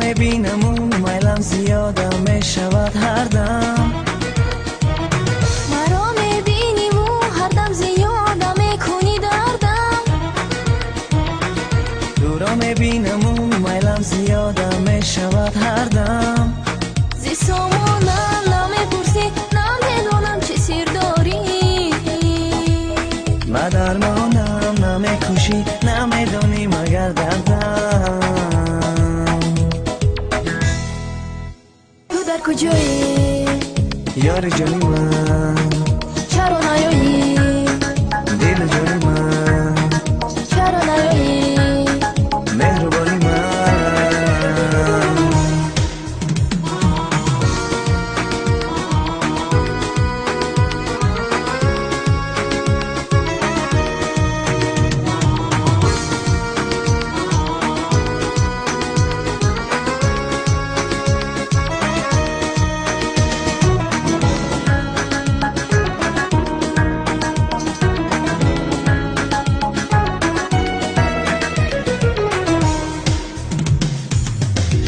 мебинаму майлам зиёда мешавад ҳардам. Маро мебиниву ҳардам зиёда мекунӣ дардам. Туро мебинаму майлам зиёда мешавад ҳардам. Зи сомонам намепурсӣ, намедонам чӣ сир дорӣ. Ба дармонам намекушӣ, намедонӣ магар дардам. Ту дар куҷоӣ? Ёри ҷони ман. Чаро наёӣ? Дилу ҷони ман. Чаро наёӣ? Меҳрубони ман.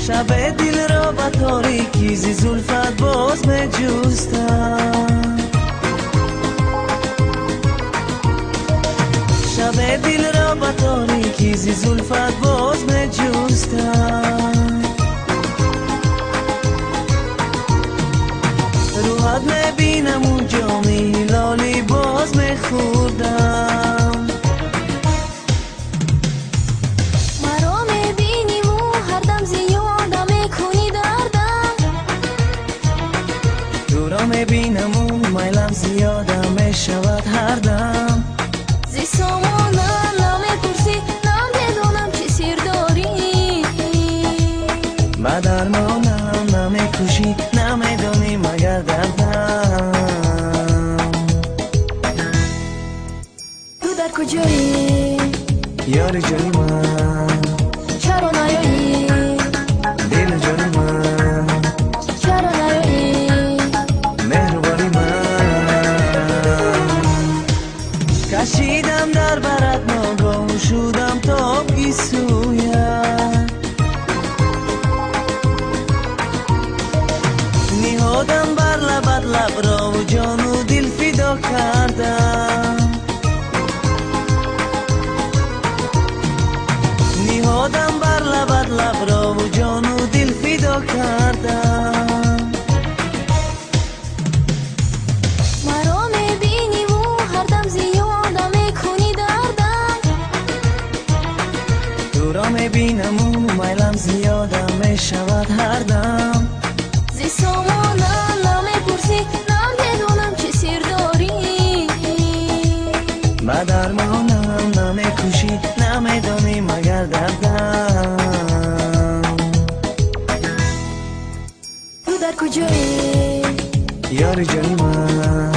Шабе дилро ба торикӣ зи зулфат боз меҷустам. Шабе дилро ба торикӣ зи зулфат боз меҷустам. Рӯҳат мебинаму ҷоми ҳилолӣ боз мехӯрдам. Маро мебиниву ҳардам зиёда мекунӣ дардам. Туро мебинаму майлам зиёда мешавад ҳардам. Зи сомонам намепурсӣ, намедонам чӣ сир дорӣ. Ба дармонам намекушӣ, намедонӣ магар дардам. Ту дар куҷоӣ? Ёри ҷони ман. Чаро наёӣ? Дилу ҷони ман. Чаро наёӣ? Меҳрубони ман. Кашидам дар барат ногоҳу шудам тоб гисӯят. Ниҳодам бар лабат лаброву ҷону дил фидо кардам. Ниҳодам бар лабат лаброву ҷону дил фидо кардам. Маро мебиниву ҳардам зиёда мекунӣ дардам. Туро мебинаму майлам зиёда мешавад ҳардам. Зи сомонам намепурсӣ, намедонам чӣ сир дорӣ. Ба дармонам намекушӣ, намедонӣ магар дардам. Ту дар куҷоӣ? Ёри ҷони ман.